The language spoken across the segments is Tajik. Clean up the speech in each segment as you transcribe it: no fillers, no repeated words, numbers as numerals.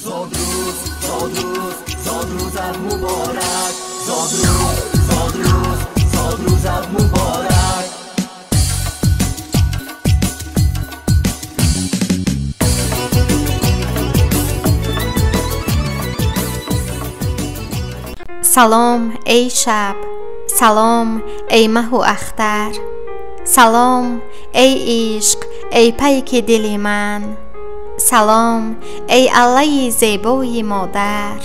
Зодрӯз, зодрӯз, зодрӯзат муборак. Зодрӯз, зодрӯз, зодрӯзат муборак. Салом, эй шаб, салом, эй маҳу ахтар. Салом, эй ишқ, эй пайки дили ман. Салом, эй аллаи зебои модар.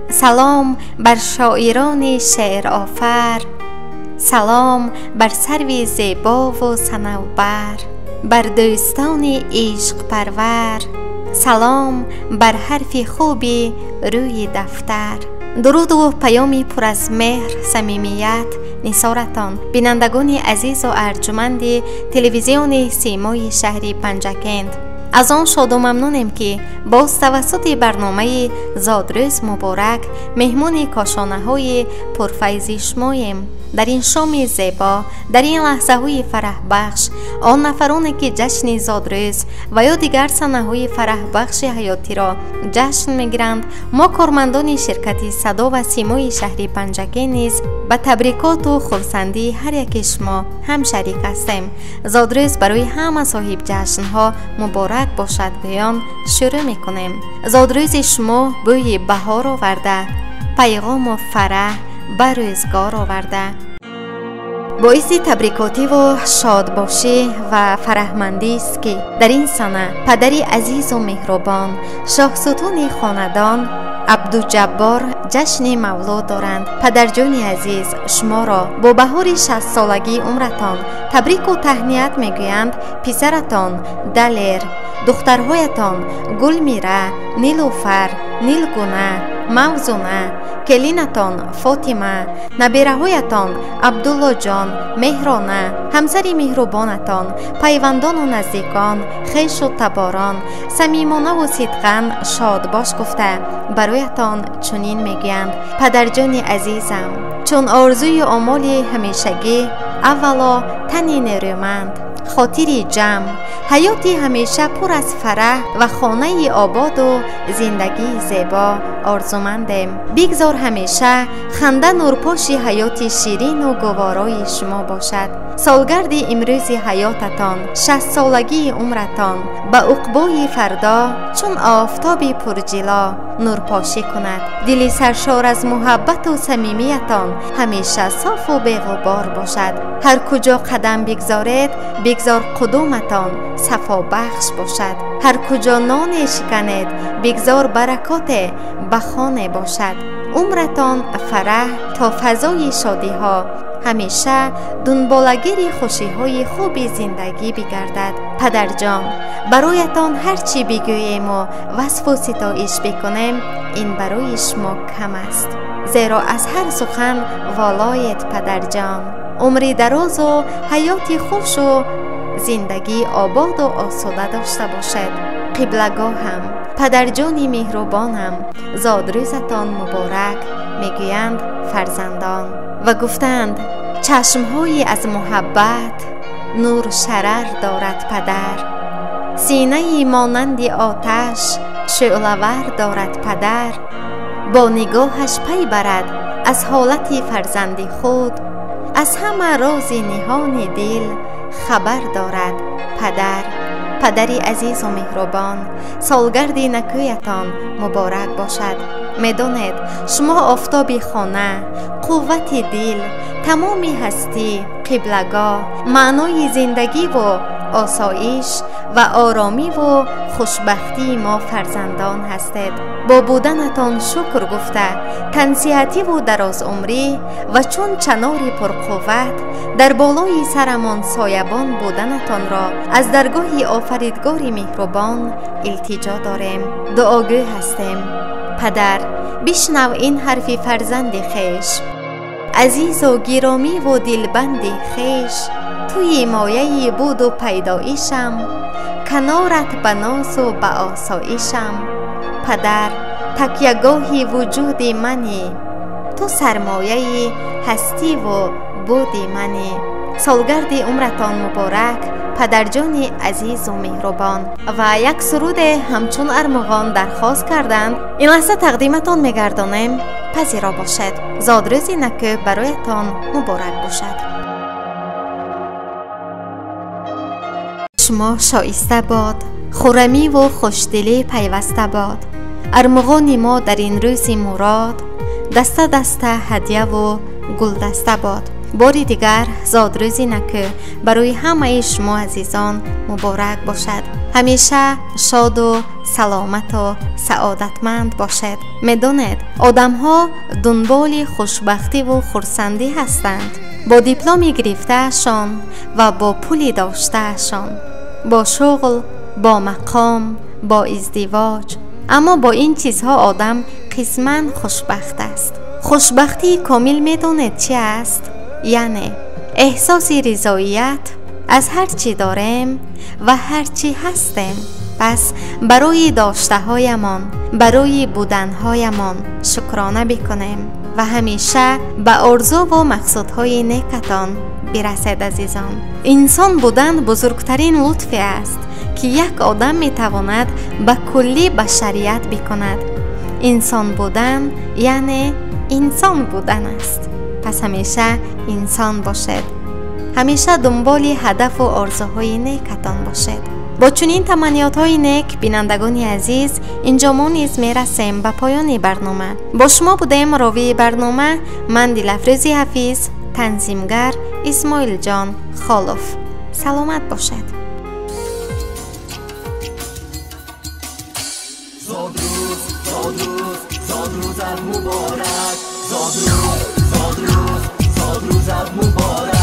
Салом бар шоирони шеърофар. Салом бар сарви зебову санавбар, бар дӯстони ишқпарвар. Салом бар ҳарфи хуби рӯи дафтар. Дуруду паёми пур аз меҳр, самимият нисоратон, бинандагони азизу арҷуманди телевизиони Симои шаҳри Панҷакент. Аз он шоду мамнунем, ки боз тавассути барномаи Зодрӯз муборак меҳмони кошонаҳои пурфайзи шумоем. Дар ин шоми зебо, дар ин лаҳзаҳои фараҳбахш, он нафароне, ки ҷашни зодрӯз ва ё дигар санаҳои фараҳбахши ҳаётиро ҷашн мегиранд, мо кормандони ширкати Садо ва Симои шаҳри Панҷакент низ ба табрикоту хурсандии ҳар яки шумо ҳамшарик ҳастем. Зодрӯз барои ҳама соҳибҷашнҳо муборак бошад гӯён шурӯъ мекунем. Зодрӯзи шумо бӯи баҳор оварда, пайғому фараҳ ба рӯзгор оварда. Боиси табрикотиву шодбошӣ ва фараҳмандист, ки дар ин сана падари азизу меҳрубон, шоҳсутуни хонадон Абдуҷаббор ҷашни мавлуд доранд. Падарҷони азиз, шуморо бо баҳори 60-солагии умратон табрику таҳният мегӯянд писаратон Далер, духтарҳоятон Гулмира, Нилуфар, Нилгуна, Мавзуна, келинатон Фотима, набераҳоятон Абдуллоҷон, Меҳрона, ҳамсари меҳрубонатон, пайвандону наздикон, хешу таборон самимонаву сидқан шодбош гуфта бароятон чунин мегӯянд: падарҷони азизам, чун орзуи омоли ҳамешагӣ, аввало тани нерӯманд, хотири ҷамъ, ҳаёти ҳамеша пур аз фараҳ ва хонаи ободу зиндагии зебо орзумандем. Бигзор ҳамеша ханда нурпоши ҳаёти ширину гуворои шумо бошад. Солгарди имрӯзи ҳаётатон, 60-солагии умратон ба уқбои фардо чун офтоби пурҷило нурпошӣ кунад. Дили саршор аз муҳаббату самимиятон ҳамеша софу беғубор бошад. Ҳар куҷо қадам бигзоред, бигзор қудуматон сафобахш бошад. Ҳар куҷо ноне шиканед, бигзор баракоте ба хоне бошад. Умратон фараҳ то фазои шодиҳо ҳамеша дунболагири хушиҳои хуби зиндагӣ бигардад. Падарҷон, бароятон ҳар чӣ бигӯему васфу ситоиш бикунем, ин барои шумо кам аст, зеро аз ҳар сухан волоед. Падарҷон, умри дарозу ҳаёти хушу зиндагии ободу осуда дошта бошед. Қиблагоҳам, падарҷони меҳрубонам, зодрӯзатон муборак мегӯянд фарзандон. Ва гуфтанд: чашмҳои аз муҳаббат нур шарар дорад падар, синаи монанди оташ шӯълавар дорад падар. Бо нигоҳаш пай барад аз ҳолати фарзанди худ, аз ҳама рози ниҳони дил хабар дорад падар. Падари азизу меҳрубон, солгарди накӯятон муборак бошад. Медонед, шумо офтоби хона, қуввати дил, тамоми ҳастӣ, қиблагоҳ, маънои зиндагиву осоиш ва оромиву хушбахтии мо фарзандон ҳастед. Бо буданатон шукр гуфта, тансиҳативу дарозумрӣ ва чун чанори пурқувват дар болои сарамон соябон буданатонро аз даргоҳи офаридгори меҳрубон илтиҷо дорем, дуогӯ ҳастем. Падар, бишнав ин ҳарфи фарзанди хеш, азизу гиромиву дилбанди хеш. Туи мояи буду пайдоишам, канорат ба нозу ба осоишам. Падар, такягоҳи вуҷуди манӣ, ту сармояи ҳастиву буди манӣ. Солгарди умратон муборак, падарҷони азизу меҳрубон ва як суруде ҳамчун армуғон дархост карданд. Ин лаҳза тақдиматон мегардонем. Пазиро бошед. Зодрӯзи накӯ бароятон муборак бошад. Шумо шоиста бод, хуррамиву хушдилӣ пайваста бод. Армуғони мо дар ин рӯзи мурод даста даста ҳадяву гулдаста бод. Бори дигар зодрӯзи накӯ барои ҳамаи шумо азизон муборак бошад. Ҳамеша шоду саломату саодатманд бошед. Медонед, одамҳо дунболи хушбахтиву хурсандӣ ҳастанд. Бо дипломи гирифтаашон ва бо пули доштаашон, бо шуғл, бо мақом, бо издивоҷ. Аммо бо ин чизҳо одам қисман хушбахт аст. Хушбахтии комил медонед чи аст? Яъне эҳсоси ризоият аз ҳар чӣ дорем ва ҳар чӣ ҳастем. Пас барои доштаҳоямон, барои буданҳоямон шукрона бикунем ва ҳамеша ба орзуву мақсудҳои некатон бирасед, азизон. Инсон будан бузургтарин лутфе аст, ки як одам метавонад ба куллӣ башарият бикунад. Инсон будан яъне инсон будан аст. Пас ҳамеша инсон бошед. Ҳамеша дунболи ҳадафу орзуҳои некатон бошед. Бо чунин таманниётҳои нек, бинандагони азиз, инҷо мо низ мерасем ба поёни барнома. Бо шумо будем ровии барнома ман Дилафрӯзи Ҳафиз, танзимгар Исмоилҷон Холов. Саломат бошед. Зодрӯз, зодрӯз, зодрӯзат муборак. Зодрӯз, зодрӯз, зодрӯзат муборак.